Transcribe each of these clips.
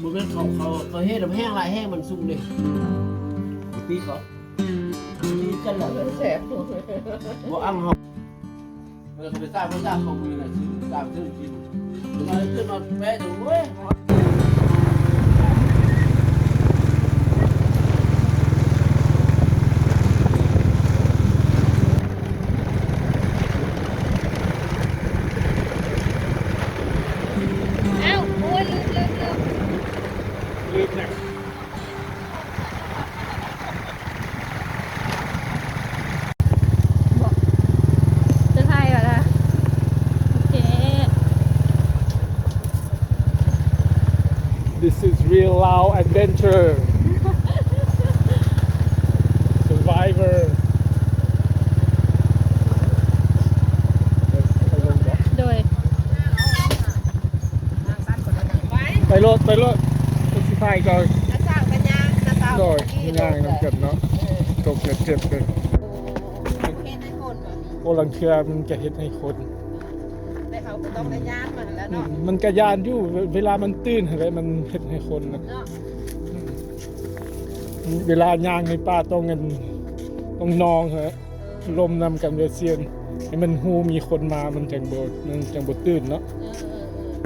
ບໍ່ແມ່ນເຂົາ ເຂົາ ເຂົາເຮັດແຫ້ງຫຼາຍແຫ້ງມັນສຸກເດ້ ຕີເຂົາ ຕີກັນລະ ມັນແສບ ບໍ່ອັ້ງເຮົາ ເອີ ເຂົາໄປສ້າງ ໄປສ້າງເຂົາມື້ນັ້ນ ຊື້ ສ້າງຊື້ກິນ ມາຂຶ້ນມາແປະ ໂອ້ຍ. ອ້າວ ໂອ້ຍ ລືມ ລືມ ລືມ ລືມຫຍັງ? ບໍ່ ຈະຖ່າຍກໍໄດ້ ໂອເຄ. This is real Lao adventure. Survivor. ໂດຍ ໄປໂລດ ໄປໂລດ ຊິຖ່າຍກ່ອນ ນ້າສາວກໍຍ່າງ ນ້າສາວ ໂດຍ ຍ່າງນຳກັນເນາະ ເອີ ຕົກເຈັບເຈັບເລີຍ ໂອ້ ເຮັດໃຫ້ຄົນ ໂອ້ ລາງເທື່ອມັນຈະເຮັດໃຫ້ຄົນ ແຕ່ເຮົາກໍຕ້ອງໄດ້ຢ້ານມັນແຫຼະເນາະ ອືມ ມັນກໍຢ້ານຢູ່ ເວ ເວລາມັນຕື່ນຫັ້ນແຫຼະ ມັນເຮັດໃຫ້ຄົນນະ ເນາະ ອືມ ເວລາຍ່າງໃນປ່າຕ້ອງອັນ ຕ້ອງນອງຫັ້ນແຫຼະ ລົມນຳກັນເວຊຽນ ໃຫ້ມັນຮູ້ມີຄົນມາ ມັນຈັ່ງບໍ່ ມັນຈັ່ງບໍ່ຕື່ນເນາະ ເອີ ເອີ ເອີ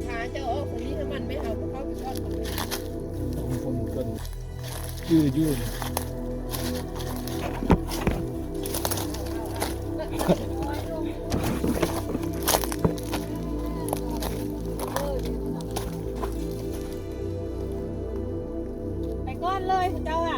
ຖ້າເຈົ້າອອກທາງນີ້ໃຫ້ມັນ ແມ່ເຮົາກໍເຂົ້າໄປກ່ອນ ຕ້ອງຄົນກ່ອນ ຄືຢູ່ ໄປກ່ອນເລີຍເຈົ້າອະ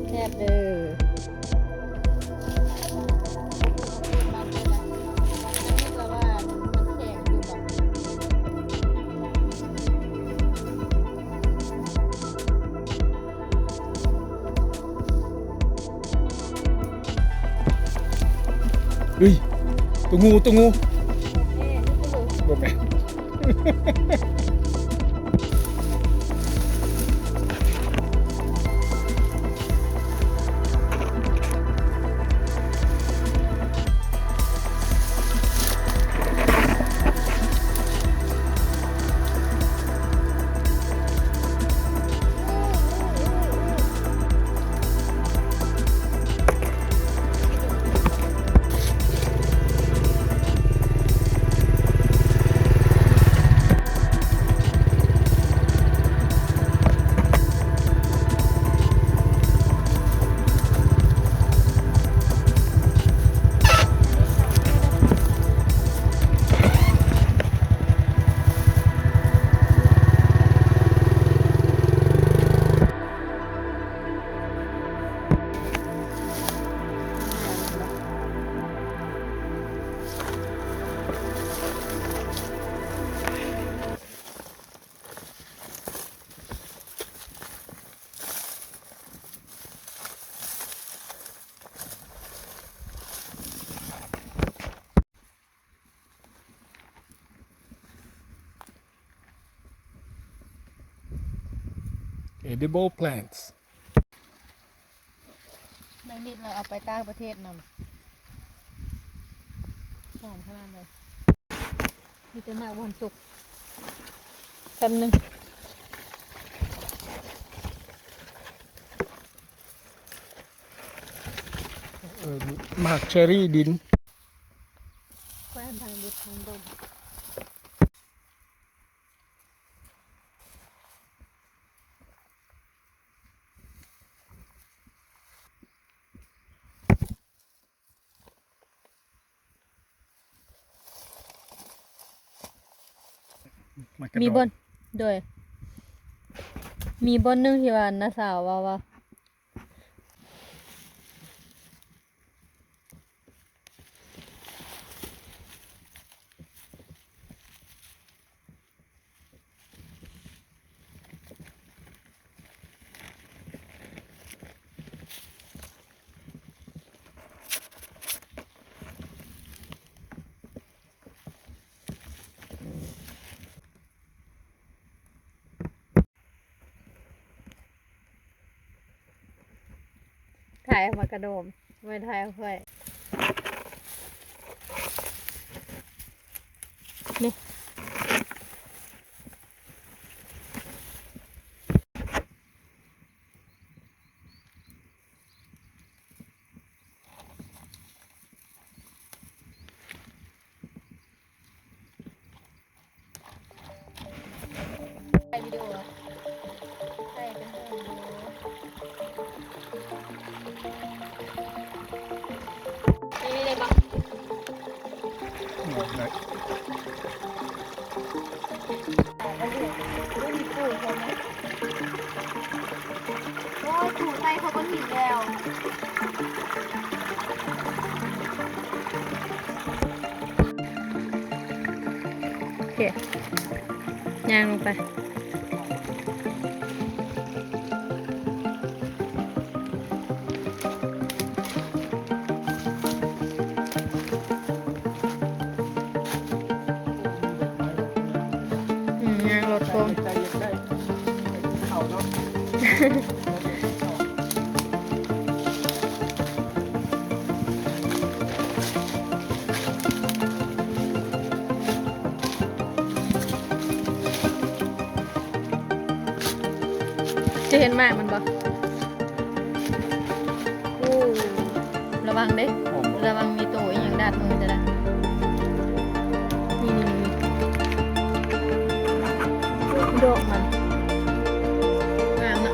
ແຊບເດີ. ເຮີ້ຍ ຕົວງູ ຕົວງູ ບໍ່ແມ່ນ. Edible plants. ໄມ້ມິດລະເອົາໄປຕ່າງປະເທດນຳ ຫອມຂະໜາດໃດ ມີແຕ່ໝາກບໍ່ທັນສຸກ ແປັບໜຶ່ງ ເອີ ໝາກເຊີຣີດິນ ແຂວນທາງເດັດທາງດົງ. ມີບ່ອນ ໂດຍ ມີບ່ອນໜຶ່ງທີ່ວ່ານ້າສາວເວົ້າວ່າ ໂ ຖ່າຍໝາກກະໂດມ ໄວ້ຖ່າຍຂ້ອຍ ນີ້. ຖ່າຍວິດີໂອ ຖ່າຍເປັນເຮືອນຢູ່ ນີ້ເລີຍບໍ່? ໂອ້ຍ ປູໃສ່ເຂົາກໍໜີແລ້ວ. ໂອເຄ ຍ່າງລົງໄປ. ອືມ ຍ່າງລົດໂຄ້ງ ເຂົ້າເນາະ. ຈະເຫັນໝາກມັນບໍ່? ໂອ້ ລະວັງເດ້ ລະວັງມີໂຕອີ່ຫຍັງດາດມືເຈົ້ານະ. ນີ້ໆໆ ດອກມັນງາມເນາະ.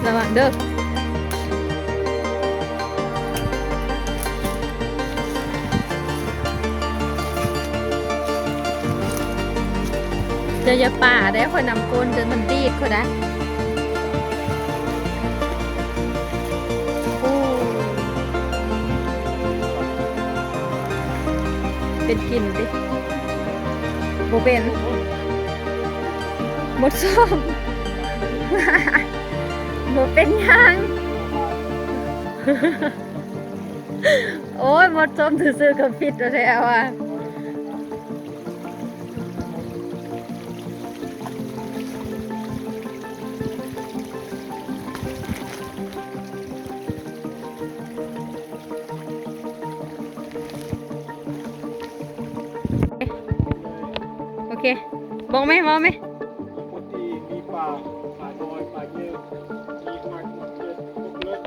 ລະວັງເດີ້. ເຈົ້າຢ່າປາເດີ້ ຂ້ອຍນຳກົ້ນ ເຈົ້າມັນດີດຂ້ອຍໄດ໋. ໂອ້ ເປັນກິນຕິ? ບໍ່ເປັນ. ໝົດຊອງ. ບໍ່ເປັນຫຍັງ. ໂອ້ຍ ໝົດຊົມຊື່ໆ ກໍຜິດແທ້ວ່າ. ໂອເຄ ບອກແມ່ ເວົ້າແມ່. ມີໂປຣຕີນ ມີປາ ປານ້ອຍ ປາເຍີ ມີຜັກ ໝາກເຂືອ ຄົບເລີຍ.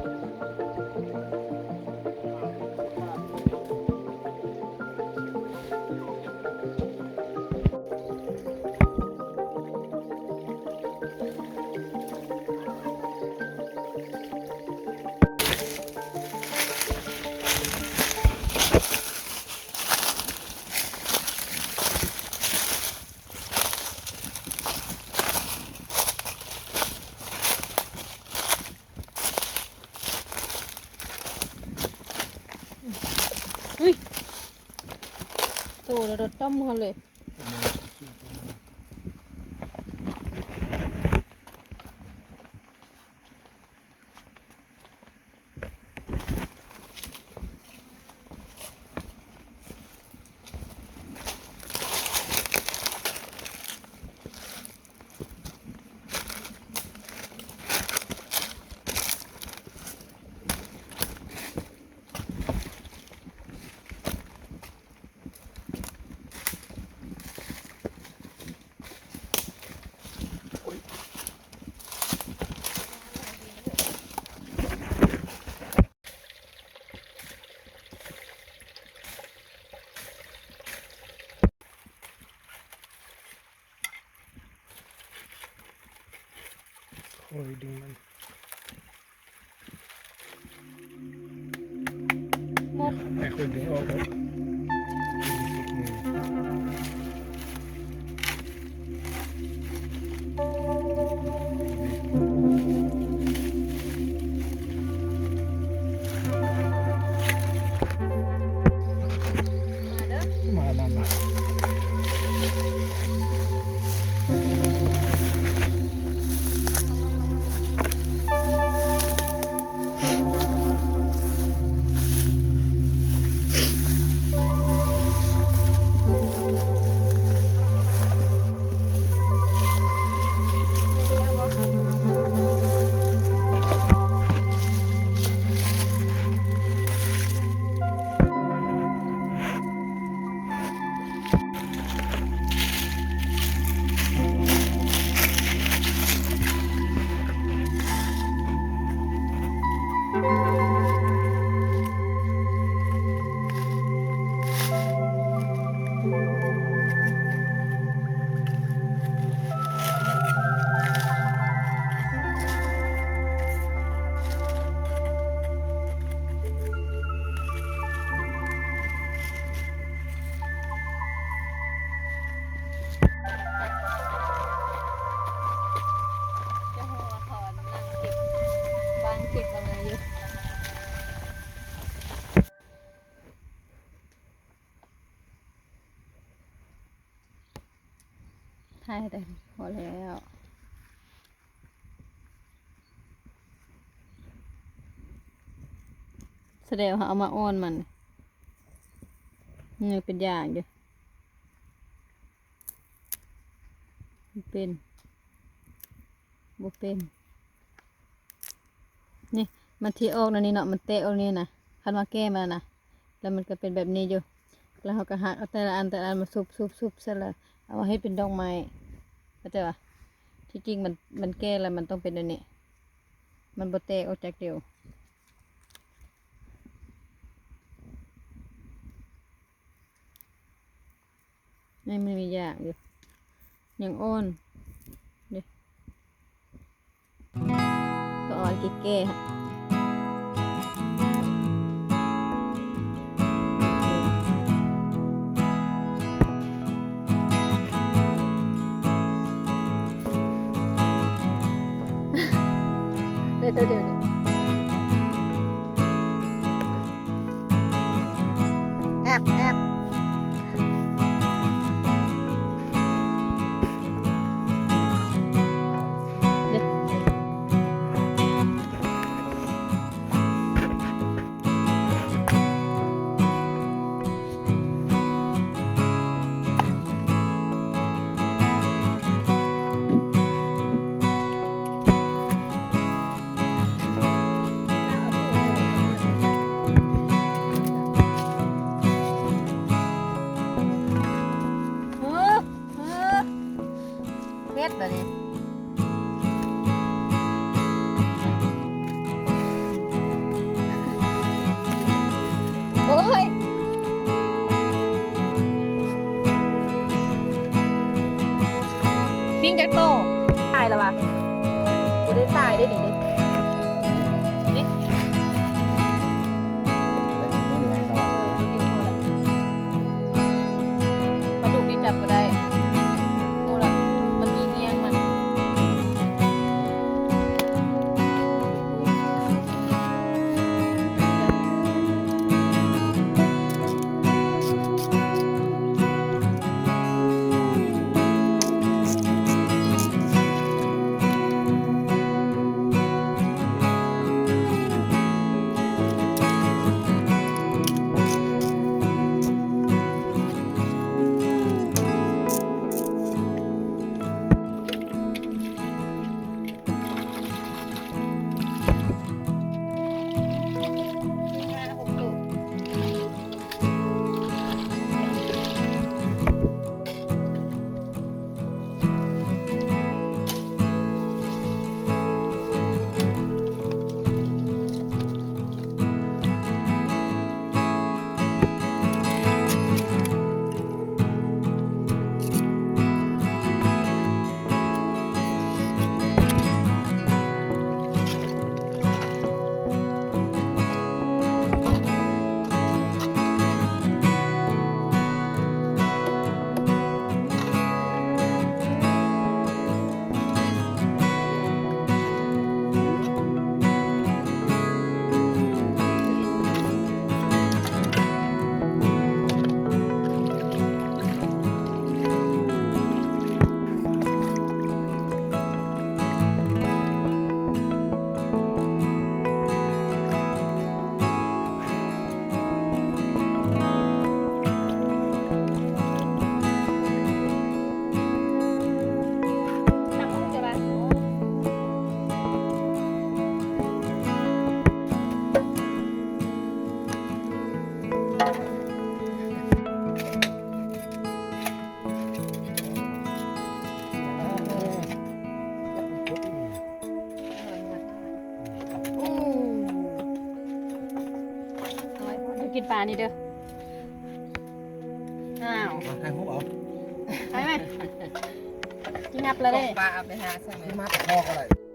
ອຸ້ຍ ໂຕລະໂດດຕ່ຳເຮົາເລີຍ. ໂອ້ຍ ດຶງມັນ ໝົດ ໃຫ້ຂ້ອຍດຶງອອກເດີ. ມາ ມາ ມາ. ໂ ຖ່າຍໄດ້ພໍແລ້ວ. ສະແດງວ່າເຮົາເອົາມາອ່ອນມັນ ມັນຍັງເປັນຢາງຢູ່. ບໍ່ເປັນ ບໍ່ເປັນ. ນີ້ ມັນທີ່ອອກແນວນີ້ເນາະ ມັນແຕກອອກນີ້ນະ. ຄັນວ່າແກ່ມານະ ແລ້ວມັນກໍເປັນແບບນີ້ຢູ່. ແລ້ວເຮົາກໍຫັກເອົາແຕ່ລະອັນ ແຕ່ລະອັນມາຊຸບໆໆ ໃສ່ ແລ້ວເອົາມາເຮັດເປັນດອກໄມ້ ເຂົ້າໃຈປະ? ທີ່ຈິງມັນ ມັນແກ່ແລ້ວມັນຕ້ອງເປັນແນວນີ້ ມັນບໍ່ແຕກອອກຈັກດຽວ. ຍັງມີຢາກຢູ່ ຍັງອ່ອນເດ້ ຕ້ອງເອົາອັນແກ່ໆ ເດີ ເດີ ເດີ. ແອບ ແອບ ເດ້. ເຮັດບາດນີ້ ໂອ້ຍ ປິງຈັກໂຕ? ຕາຍແລ້ວຫວາ? ບໍ່ໄດ້ຕາຍເດ້ນີ້ເດ້ ນີ້ ປາດຸກນີ້ຈັບບໍ່ໄດ້ ໂອ້ລະ ມັນມີງຽງມັນ. ກິນປານີ້ເດີ. ອ້າວ ຖ່າຍຮູບເອົາ ໄປໄໝ? ກິນງັບລະເດ້. ປາເອົາໄປຫາໃສ່ ມາແຕ່ຄອກໍໄດ້.